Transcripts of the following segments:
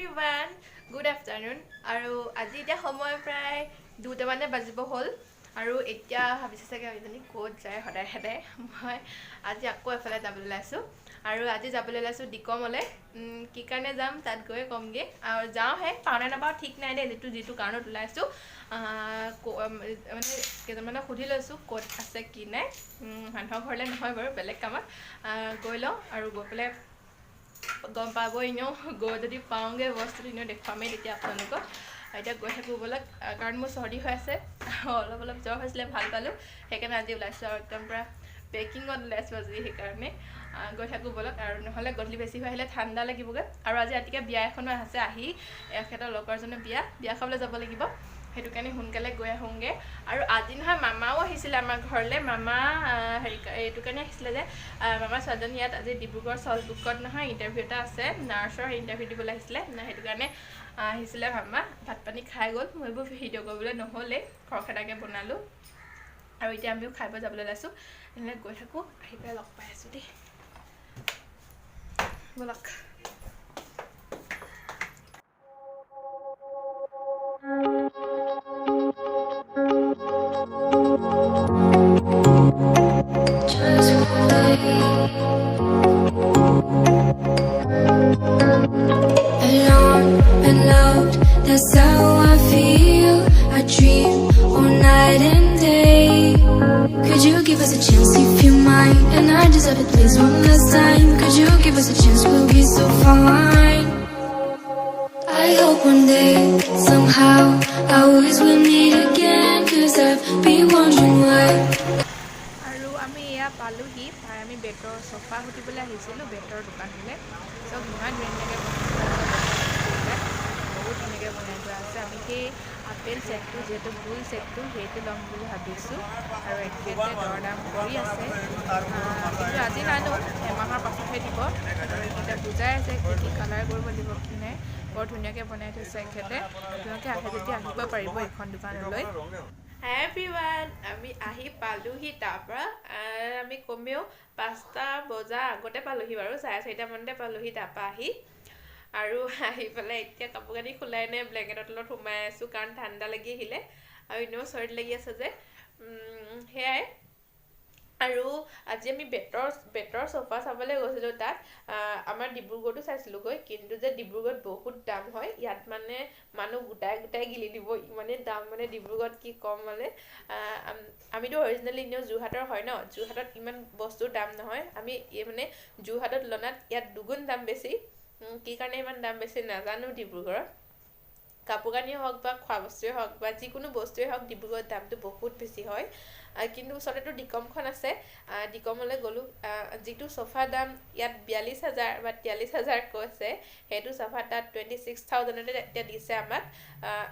Everyone, good afternoon. আৰু আজি এতিয়া সময় প্ৰায় 2টামানে বাজিব হ'ল। আৰু এতিয়া ভাবিছে চাগে এইজনী ক'ত যায় সদায় সদায়। মই আজি আকৌ এফালে যাবলৈ ওলাইছোঁ আৰু আজি যাবলৈ ওলাইছোঁ ডিকমলৈ। কি কাৰণে যাম তাত গৈ ক'মগৈ। আৰু যাওঁহে, পাওঁ নে নাপাওঁ ঠিক নাই দেই। যিটো যিটো কাৰণত ওলাইছোঁ, মানে কেইজনমানক সুধি লৈছোঁ ক'ত আছে কি নাই। মানুহৰ ঘৰলৈ নহয় বাৰু, বেলেগ কামত গৈ লওঁ আৰু গৈ পেলাই গম পাব। এনেও গৈ যদি পাওঁগৈ বস্তুটো এনেও দেখুৱামেই তেতিয়া আপোনালোকক। এতিয়া গৈ থাকোঁ ব'লক, কাৰণ মোৰ চৰ্দি হৈ আছে, অলপ অলপ জ্বৰ হৈছিলে, ভাল পালোঁ, সেইকাৰণে আজি ওলাইছোঁ আৰু একদম পূৰা পেকিঙত ওলাইছোঁ আজি। সেইকাৰণে গৈ থাকোঁ ব'লক, আৰু নহ'লে গধূলি বেছি হৈ আহিলে ঠাণ্ডা লাগিবগৈ। আৰু আজি ৰাতিকে বিয়া এখনো আছে, আহি এখেতৰ লগৰজনৰ বিয়া, বিয়া খাবলৈ যাব লাগিব, সেইটো কাৰণে সোনকালে গৈ আহোঁগৈ। আৰু আজি নহয়, মামাও আহিছিলে আমাৰ ঘৰলৈ। মামা হেৰি এইটো কাৰণে আহিছিলে যে মামাৰ ছোৱালীজনী ইয়াত আজি ডিব্ৰুগড় চল্টবুকত নহয় ইণ্টাৰভিউ এটা আছে, নাৰ্ছৰ ইণ্টাৰভিউ দিবলৈ আহিছিলে, সেইটো কাৰণে আহিছিলে মামা। ভাত পানী খাই গ'ল। মই এইবোৰ ভিডিঅ' কৰিবলৈ নহ'লেই, খৰখেদাকৈ বনালোঁ আৰু এতিয়া আমিও খাই বৈ যাবলৈ ওলাইছোঁ। তেনেহ'লে গৈ থাকোঁ, আহি পেলাই লগ পাই আছোঁ দেই, ব'লক। Just one day. Alone and loved, that's how I feel. I dream all night and day. Could you give us a chance if you mind? And I deserve it, please, one last time. Could you give us a chance? We'll be so fine. I hope one day, somehow, I always will meet again. 'Cause I've been wondering why. আৰু আমি এয়া পালোহি পাই আমি বেতৰ sofa সুধিবলৈ আহিছিলোঁ বেতৰ দোকানলৈ। চব ইমান ধুনীয়াকৈ বনাই থোৱা আছে, বহুত ধুনীয়াকৈ বনাই থোৱা আছে। আমি সেই আপেল ছেটটো, যিহেতু গোল ছেটটো, সেইটো ল'ম বুলি ভাবিছোঁ আৰু এখেতে দৰ দাম কৰি আছে। কিন্তু আজি নানো, এমাহৰ পাছতহে দিব। আৰু এখেতে বুজাই আছে কি কি কালাৰ কৰিব লাগিব কি নাই। বৰ ধুনীয়াকৈ বনাই থৈছে এখেতে। আপোনালোকে আহে যেতিয়া আহিব পাৰিব এইখন দোকানলৈ। হাই এভৰিৱান, আমি আহি পালোহি। তাৰপৰা আমি কমেও 5টা বজাৰ আগতে পালোহি বাৰু, 4:30মানতে পালোহি। তাৰপৰা আহি আৰু আহি পেলাই এতিয়া কাপোৰ কানি খোলাই নাই, ব্লেংকেটৰ তলত সোমাই আছোঁ, কাৰণ ঠাণ্ডা লাগি আহিলে আৰু এনেও চৰ্দি লাগি আছে যে। সেয়াই। আৰু আজি আমি বেতৰ চোফা চাবলৈ গৈছিলোঁ তাত। আমাৰ ডিব্ৰুগড়তো চাইছিলোঁগৈ, কিন্তু যে ডিব্ৰুগড়ত বহুত দাম হয়। ইয়াত মানে মানুহ গোটাই গোটাই গিলি দিব, ইমানেই দাম মানে ডিব্ৰুগড়ত, কি ক'ম মানে। আমিতো অৰিজিনেলি এনেও যোৰহাটৰ হয় ন, যোৰহাটত ইমান বস্তুৰ দাম নহয়। আমি এই মানে যোৰহাটৰ তুলনাত ইয়াত দুগুণ দাম বেছি। কি কাৰণে ইমান দাম বেছি নাজানো। ডিব্ৰুগড়ত কাপোৰ কানিয়ে হওক বা খোৱা বস্তুৱে হওক বা যিকোনো বস্তুৱে হওক, ডিব্ৰুগড়ত দামটো বহুত বেছি হয়। কিন্তু ওচৰতেতো ডিকমখন আছে। ডিকমলৈ গ'লোঁ। যিটো চোফা দাম ইয়াত 42,000 বা 43,000 কৈছে, সেইটো চোফা তাত 26,000তে এতিয়া দিছে আমাক।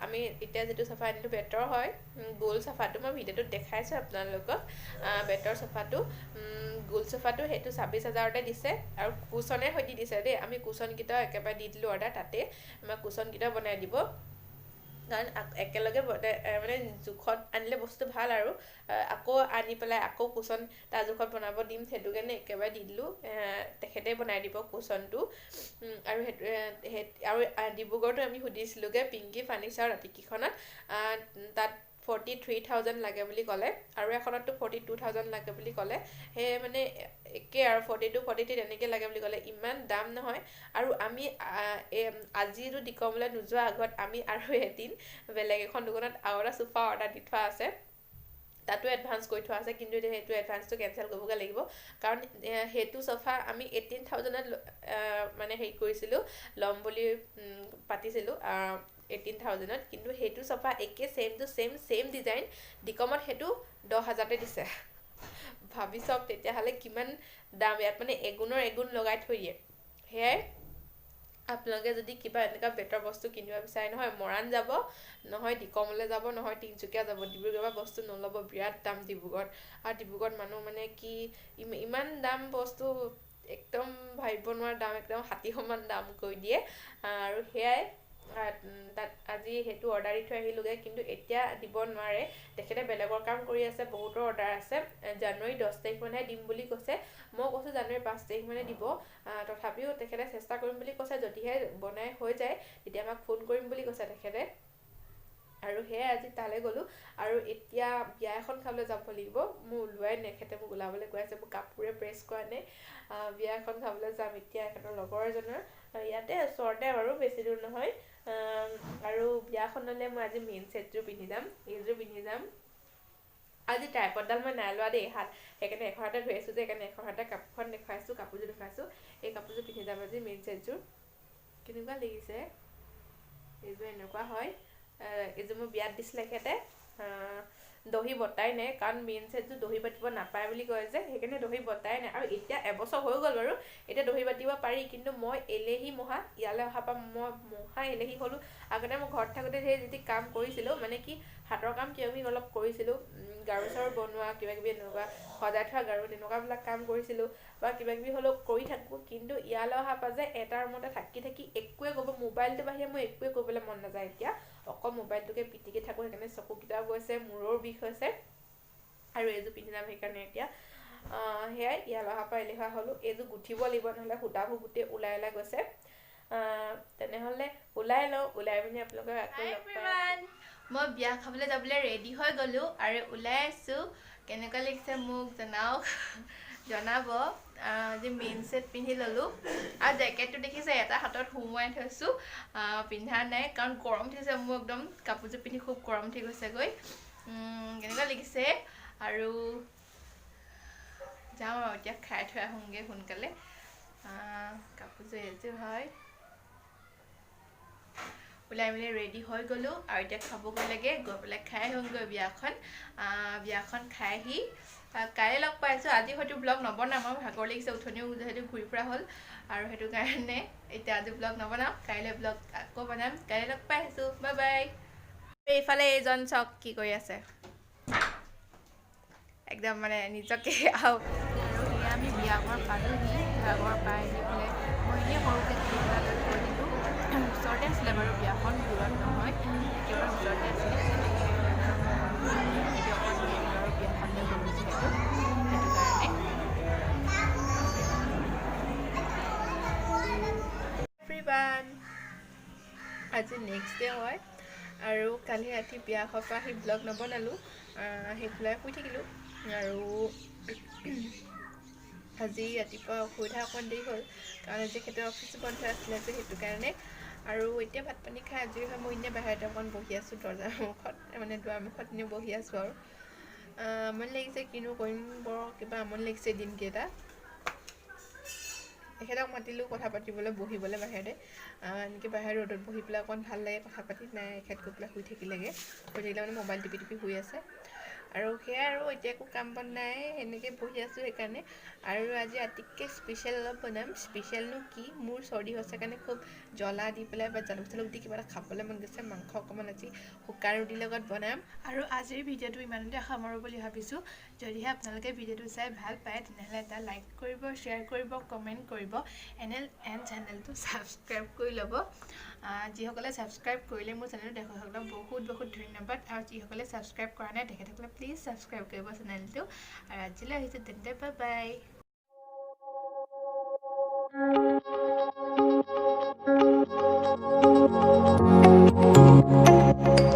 আমি এতিয়া যিটো চোফা আনিলোঁ বেতৰ হয়, গোল চোফাটো, মই ভিডিঅ'টোত দেখাইছোঁ আপোনালোকক। বেতৰ চোফাটো, গোল চোফাটো, সেইটো 26,000তে দিছে আৰু কুচনে সৈতে দিছে দেই। আমি কুচনকেইটাও একেবাৰে দি দিলোঁ অৰ্ডাৰ, তাতে আমাক কুচনকেইটাও বনাই দিব, কাৰণ একেলগে মানে জোখত আনিলে বস্তু ভাল আৰু আকৌ আনি পেলাই আকৌ কুচন তাৰ জোখত বনাব দিম, সেইটো কাৰণে একেবাৰে দি দিলোঁ। তেখেতে বনাই দিব কুচনটো। আৰু সেইটো আৰু ডিব্ৰুগড়তো আমি সুধিছিলোঁগৈ পিংকি ফাৰ্নিচাৰ আতিকিখনত, তাত 43,000 লাগে বুলি ক'লে আৰু এখনততো 42,000 লাগে বুলি ক'লে। সেয়ে মানে একে আৰু 42, 43 তেনেকৈ লাগে বুলি ক'লে, ইমান দাম নহয়। আৰু আমি আজিতো ডিকমলৈ নোযোৱাৰ আগত আমি আৰু এদিন বেলেগ এখন দোকানত আৰু এটা চোফা অৰ্ডাৰ দি থোৱা আছে, তাতো এডভান্স কৰি থোৱা আছে। কিন্তু এতিয়া সেইটো এডভান্সটো কেঞ্চেল কৰিবগৈ লাগিব, কাৰণ সেইটো চোফা আমি 18,000ত মানে হেৰি কৰিছিলোঁ, ল'ম বুলি পাতিছিলোঁ 18,000ত। কিন্তু সেইটো চোফা একে same to same, same design ডিকমত সেইটো 10,000তে দিছে। ভাবি চাওক তেতিয়াহ'লে কিমান দাম ইয়াত, মানে এগুণৰ এগুণ লগাই থৈ দিয়ে। সেয়াই, আপোনালোকে যদি কিবা এনেকুৱা বেতৰ বস্তু কিনিব বিচাৰে নহয়, মৰাণ যাব, নহয় ডিকমলৈ যাব, নহয় তিনিচুকীয়া যাব। ডিব্ৰুগড়ৰ পৰা বস্তু নল'ব, বিৰাট দাম ডিব্ৰুগড়ত। আৰু ডিব্ৰুগড়ত মানুহ মানে কি ইমান দাম বস্তু, একদম ভাবিব নোৱাৰা দাম, একদম হাতী সমান দাম কৰি দিয়ে। আৰু সেয়াই। তাত আজি সেইটো অৰ্ডাৰ দি থৈ আহিলোঁগৈ, কিন্তু এতিয়া দিব নোৱাৰে। তেখেতে বেলেগৰ কাম কৰি আছে, বহুতৰ অৰ্ডাৰ আছে। জানুৱাৰী 10 তাৰিখ মানেহে দিম বুলি কৈছে। মই কৈছোঁ জানুৱাৰী 5 তাৰিখ মানে দিব। তথাপিও তেখেতে চেষ্টা কৰিম বুলি কৈছে, যদিহে বনাই হৈ যায় তেতিয়া আমাক ফোন কৰিম বুলি কৈছে তেখেতে। আৰু সেয়াই আজি তালৈ গ'লোঁ। আৰু এতিয়া বিয়া এখন খাবলৈ যাব লাগিব। মোৰ ওলোৱাই নাই, এখেতে মোক ওলাবলৈ কৈ আছে, মোৰ কাপোৰে প্ৰেছ কৰা নাই। বিয়া এখন খাবলৈ যাম এতিয়া, এখেতৰ লগৰ এজনৰ, ইয়াতে ওচৰতে বাৰু, বেছি দূৰ নহয়। আৰু বিয়াখনলৈ মই আজি মেইন ছেটযোৰ পিন্ধি যাম, এইযোৰ পিন্ধি যাম। আজি ট্ৰাইপডডাল মই নাই লোৱা দেই হাত, সেইকাৰণে এখন হাতে ধৰি আছোঁ যে, সেইকাৰণে এখন হাতে কাপোৰখন দেখুৱাইছোঁ, কাপোৰযোৰ দেখুৱাইছোঁ। এই কাপোৰযোৰ পিন্ধি যাম আজি, মেইন ছেটযোৰ। কেনেকুৱা লাগিছে? এইযোৰ এনেকুৱা হয়। এইযোৰ মোৰ বিয়াত দিছিলে এখেতে। দহি বতাই নাই, কাৰণ মেইন ছেটযোৰ দহি বাতিব নাপায় বুলি কয় যে, সেইকাৰণে দহি বতাই নাই। আৰু এতিয়া এবছৰ হৈ গ'ল বাৰু, এতিয়া দহি বাতিব পাৰি, কিন্তু মই এলেহী মহা। ইয়ালৈ অহাৰ পৰা মই মহা এলেহী হ'লোঁ। আগতে মই ঘৰত থাকোঁতে সেই যি কাম কৰিছিলোঁ, মানে কি হাতৰ কাম কিবা কিবি অলপ কৰিছিলোঁ, গাৰু চাৰু বনোৱা, কিবা কিবি এনেকুৱা সজাই থোৱা গাৰু তেনেকুৱাবিলাক কাম কৰিছিলোঁ বা কিবা কিবি হ'লেও কৰি থাকোঁ। কিন্তু ইয়ালৈ অহাৰ পৰা যে এটা ৰুমতে থাকি থাকি একোৱে কৰিব, মোবাইলটোৰ বাহিৰে মোৰ একোৱে কৰিবলৈ মন নাযায় এতিয়া। অকল মোবাইলটোকে পিটিকি থাকোঁ, সেইকাৰণে চকুকেইটাও গৈছে, মূৰৰ বিষ হৈছে। আৰু এইযোৰ পিন্ধি যাম সেইকাৰণে এতিয়া। সেয়াই ইয়ালৈ অহাৰ পৰা এলেহুৱা হ'লোঁ। এইযোৰ গুঠিব লাগিব, নহ'লে সূতাবোৰ গোটেই ওলাই ওলাই গৈছে। তেনেহ'লে ওলাই লওঁ, ওলাই পিনি আপোনালোকক আকৌ লগ পাই। মই বিয়া খাবলৈ যাবলৈ ৰেডি হৈ গ'লোঁ আৰু ওলাই আছোঁ। কেনেকুৱা লাগিছে মোক জনাওক, জনাব। আজি মেইন ছেট পিন্ধি ল'লোঁ আৰু জেকেটটো দেখিছে এটা হাতত সুমুৱাই থৈছোঁ, পিন্ধা নাই কাৰণ গৰম উঠিছে মোৰ একদম, কাপোৰযোৰ পিন্ধি খুব গৰম উঠি গৈছেগৈ। কেনেকুৱা লাগিছে? আৰু যাওঁ আৰু এতিয়া খাই থৈ আহোঁগৈ সোনকালে। কাপোৰযোৰ এইযোৰ হয়। ওলাই মেলি ৰেডি হৈ গ'লোঁ আৰু এতিয়া খাবগৈ লাগে, গৈ পেলাই খাই আহোঁগৈ বিয়াখন। বিয়াখন খাই আহি কাইলৈ লগ পাইছোঁ। আজি হয়তো ব্লগ নবনাম আৰু ভাগৰ লাগিছে, উঠনিও যিহেতু ঘূৰি ফুৰা হ'ল আৰু সেইটো কাৰণে এতিয়া আজি ব্লগ নবনাম, কাইলৈ ব্লগ আকৌ বনাম। কাইলৈ লগ পাই আছোঁ, বাই বাই। এইফালে এইজন চাওক কি কৰি আছে, একদম মানে নিজকে আৰু। আৰু এয়া আমি বিয়া ঘৰ পালোহি। বিয়া ঘৰ পাই আহি পেলাই মই এনেই সৰুকৈ ক্লিপ এটা লৈ থৈ দিলোঁ। ওচৰতে আছিলে বাৰু বিয়াখন, দূৰত নহয়, একেবাৰে ওচৰতে আছিলে। তেনেকৈ ভিডিঅ' অকণ উলিয়াই দিলোঁ আৰু বিয়াখনলৈ গ'লোঁ যিহেতু, সেইটো কাৰণে। এভৰিৱান, আজি নেক্সট ডে হয় আৰু কালি ৰাতি বিয়া ঘৰৰ পৰা আহি ব্লগ নবনালোঁ, আহি পেলাই শুই থাকিলোঁ। আৰু আজি ৰাতিপুৱা অসুবিধা অকণমান দেৰি হ'ল, কাৰণ আজি তেখেতৰ অফিচ বন্ধ আছিলে যে, সেইটো কাৰণে। আৰু এতিয়া ভাত পানী খাই আজৰি হৈ মই এনেই বাহিৰতে অকণমান বহি আছোঁ, দৰ্জাৰ মুখত, মানে দুৱাৰ মুখত এনেই বহি আছোঁ আৰু। আমনি লাগিছে, কিনো কৰিম, বৰ কিবা আমনি লাগিছে দিনকেইটা। তেখেতক মাতিলোঁ কথা পাতিবলৈ, বহিবলৈ বাহিৰতে, এনেকৈ বাহিৰত ৰ'দত বহি পেলাই অকণমান ভাল লাগে কথা পাতি। নাই, এখেত গৈ পেলাই শুই থাকিলেগৈ, শুই থাকিলে মানে মোবাইল টিপি টিপি শুই আছে। আৰু সেয়াই আৰু এতিয়া একো কাম বন নাই, সেনেকৈ বহি আছোঁ সেইকাৰণে। আৰু আজি ৰাতিকৈ স্পেচিয়েল অলপ বনাম। স্পেচিয়েলনো কি, মোৰ চৰ্দি হৈছে কাৰণে খুব জ্বলা দি পেলাই বা জালুক চালুক দি কিবা এটা খাবলৈ মন গৈছে। মাংস অকণমান আজি শুকান ৰুটিৰ লগত বনাম। আৰু আজিৰ ভিডিঅ'টো ইমানতে সামৰোঁ বুলি ভাবিছোঁ। যদিহে আপোনালোকে ভিডিঅ'টো চাই ভাল পায় তেনেহ'লে এটা লাইক কৰিব, শ্বেয়াৰ কৰিব, কমেণ্ট কৰিব, এণ্ড চেনেলটো ছাবস্ক্ৰাইব কৰি ল'ব। যিসকলে ছাবস্ক্ৰাইব কৰিলে মোৰ চেনেলটো, তেখেতসকলক বহুত বহুত ধন্যবাদ। আৰু যিসকলে ছাবস্ক্ৰাইব কৰা নাই তেখেতসকলে প্লিজ ছাবস্ক্ৰাইব কৰিব চেনেলটো। আৰু আজিলৈ আহিছোঁ তেন্তে, bye bye.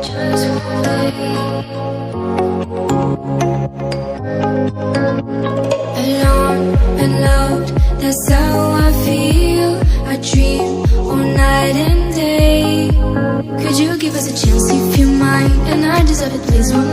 Just wait. Alone and loved, that's how I feel. I dream all night and day. Could you give us a chance if you mind? And I deserve it, please. One